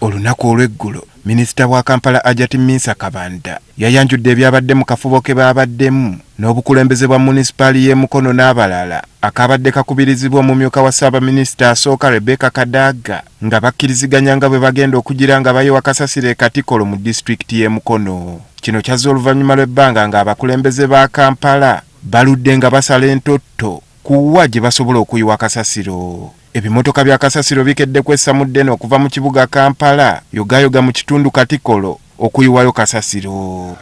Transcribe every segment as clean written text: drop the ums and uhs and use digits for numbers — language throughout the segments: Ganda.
Olunaku olw'eggulo, Minisita wa Kampala Hajati Minsa Kabanda yayanjudde ebyabadde mu kafubo ke baabaddemu n'obukulembeze bwa munisipaali y'e Mukono n'abalala akaabadde kakubirizibwa omumyuka wa Ssaabaminisita asooka Rebecca Kadaga nga bakkiriziganya nga bwe bagenda okugira nga bayiwa kasasiro e Katikolo mu disitulikiti y'e Mukono. Kino kyazze oluvannyuma lw'ebbanga ng'abakulembeze ba Kampala baludde nga basala entotto ku wa gye basobola okuyiwa kasasiro. Ebimotoka bya kasasiro bikedde kwessa mu ddene okuva mu kibuga Kampala yogaayoga mu kitundu Katikolo okuyiwayo kasasiro.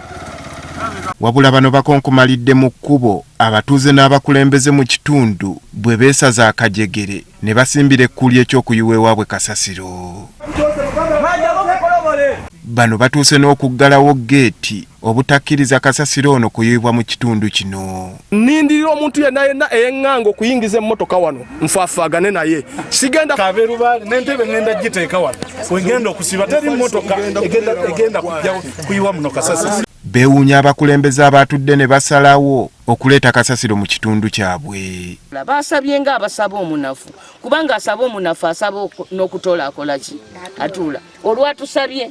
Wabula bano bakonkomalidde mu kkubo abatuuze n'abakulembeze mu kitundu bwe beesaze akajegere ne basimbira ekkuuli eky'okuyiwa ewaabwe kasasiro. Bano batuuse n'okuggalawo ggeeti obutakkiriza kasasiro ono kuyiibwa mu kitundu kino. Nnindirira omuntu yenna yenna eyeŋŋanga okuyingiza emmotoka wano nfaafaagane naye sigenda kaberubaale n'entebe ŋŋenda giteeka wano wengenda okusiba teri mmotoka egenda kujja kuyiwa muno kasasiro. Beewuunya abakulembeze abaatudde ne basalawo okuleeta kasasiro mu kitundu kyabwe. Baasabye nga abasaba omunafu kubanga asaba omunafu asaba n'okutola akola ki atuula olwatusabye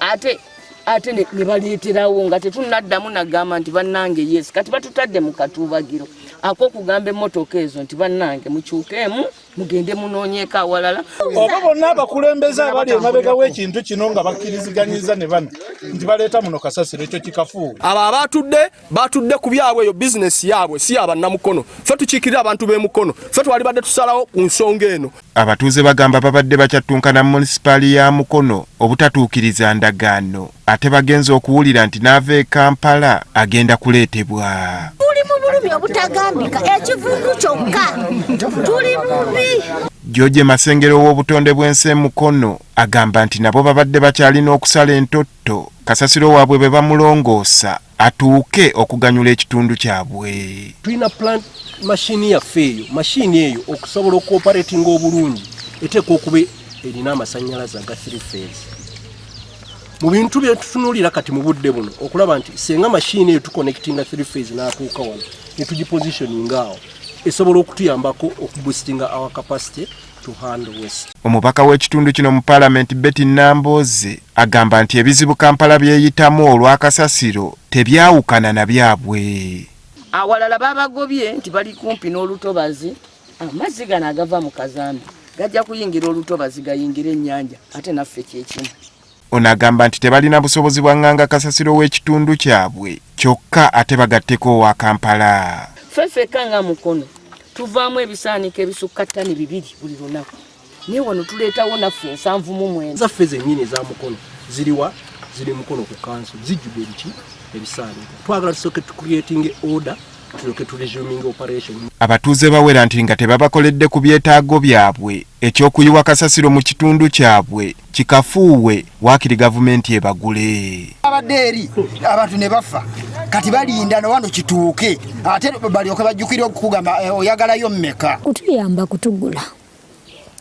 ate ate ne baleeterawo nga tetunnaddamu nagamba nti bannange yes kati batutadde mu katuubagiro ak'okugamba emmotoka ezo nti bannange mukyukeemu mugende munoonyeeko awalala. Oba bonna abakulembeze abali emabega w'ekintu kino nga bakkiriziganyiza ne bano nti baleeta muno kasasiro ekyo kikafuuwe. Abo abaatudde batudde ku byabwe eyo bizinesi yaabwe si ya bannamukono ffe tukiikirira abantu b'e Mukono ffe twalibadde tusalawo ku nsonga eno. Abatuuze bagamba babadde bakyattunkana munisipaali ya Mukono obutatuukiriza ndagaano ate bagenze okuwulira nti n'ava e Kampala agenda kuleetebwa. Tuli mu bulumi obutagambika ekivundu kyokka tuli bubi. George Masengere ow'obutonde bw'ensi e Mukono agamba nti nabo babadde bakyalina okusala entotto kasasiro waabwe bwe bamulongoosa atuuke okuganyula ekitundu kyabwe. Tulina plant mashini yaffe eyo mashini eyo okusobola okuoperatinga obulungi eteekwa okuba erina amasannyalaze aga 3 phase. Mu bintu bye tutunuulira kati mu budde buno okulaba nti singa mashini eyo tuconnectinga 3 phase n'atuuka wano ne tugipositioninga awo esobola okutuyambako okuboostinga our capacity to handle waste. Omubaka w'ekitundu kino mu Palamenti Betty Nambooze agamba nti ebizibu Kampala by'eyitamu olwa kasasiro tebyawukana na byabwe. Awalala babagobye nti bali kumpi n'olutobazi, amazzi gano agava mu kazambi gajja kuyingira olutobazi gayingire ennyanja ate naffe kyekimu. Ono agamba nti tebalina busobozi bwa nganga kasasiro w'ekitundu kyabwe kyokka ate bagatteko owa Kampala. Ffe ffekka nga Mukono tuvaamu ebisaanika ebisukka ttani 2 buli lunaku naye wano tuleetawo naffe 79. Zaffe zennyini eza Mukono ziriwa ziri Mukono ku kanso zijjudde ebiki ebisaanika. Twagala tusooke tucreatinge order tulyoke turesuminge operation. Abatuuze bawera nti nga tebabakoledde ku byetaago byabwe ekyokuyiwa kasasiro mu kitundu kyabwe kikafuuwe waakiri gavumenti ebagule. Abadde eri abantu ne bafa kati balinda na wano kituuke ate balyoke bajjukire okukugamba oyagalayo mmeka. Kutuyamba kutugula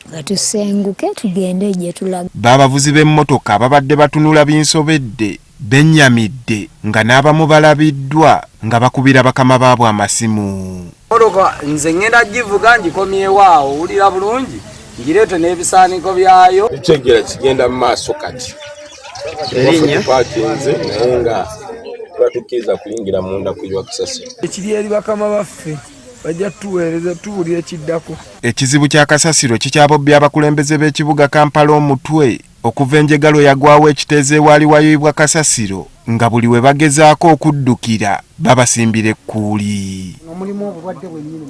nga tusenguke tugende gye tulaga. Baabavuzi b'emmotoka babadde batunula binsobedde bennyamidde nga n'abamu balabiddwa nga bakubira bakama baabwe amasimu. Mmotoka nze ngenda givuga ngikomyewo awo owulira bulungi ngireete n'ebisaaniko byayo. Ekyegera kigenda mu maaso kati. Erinnya pakinze naye nga tebatukkiriza kuyingira munda kuyiwa kasasiro. Ekiri eri bakama baffe bajja tuweereza tuwulira ekiddako. Ekizibu kya kasasiro kikyabobbya abakulembeze b'ekibuga Kampala omutwe okuva enjega lwe yagwawo ekiteezo ewaali wayoyibwa kasasiro nga buli we bagezaako okuddukira babasimbira ekkuuli. Omulimu obulwadde bwennyini.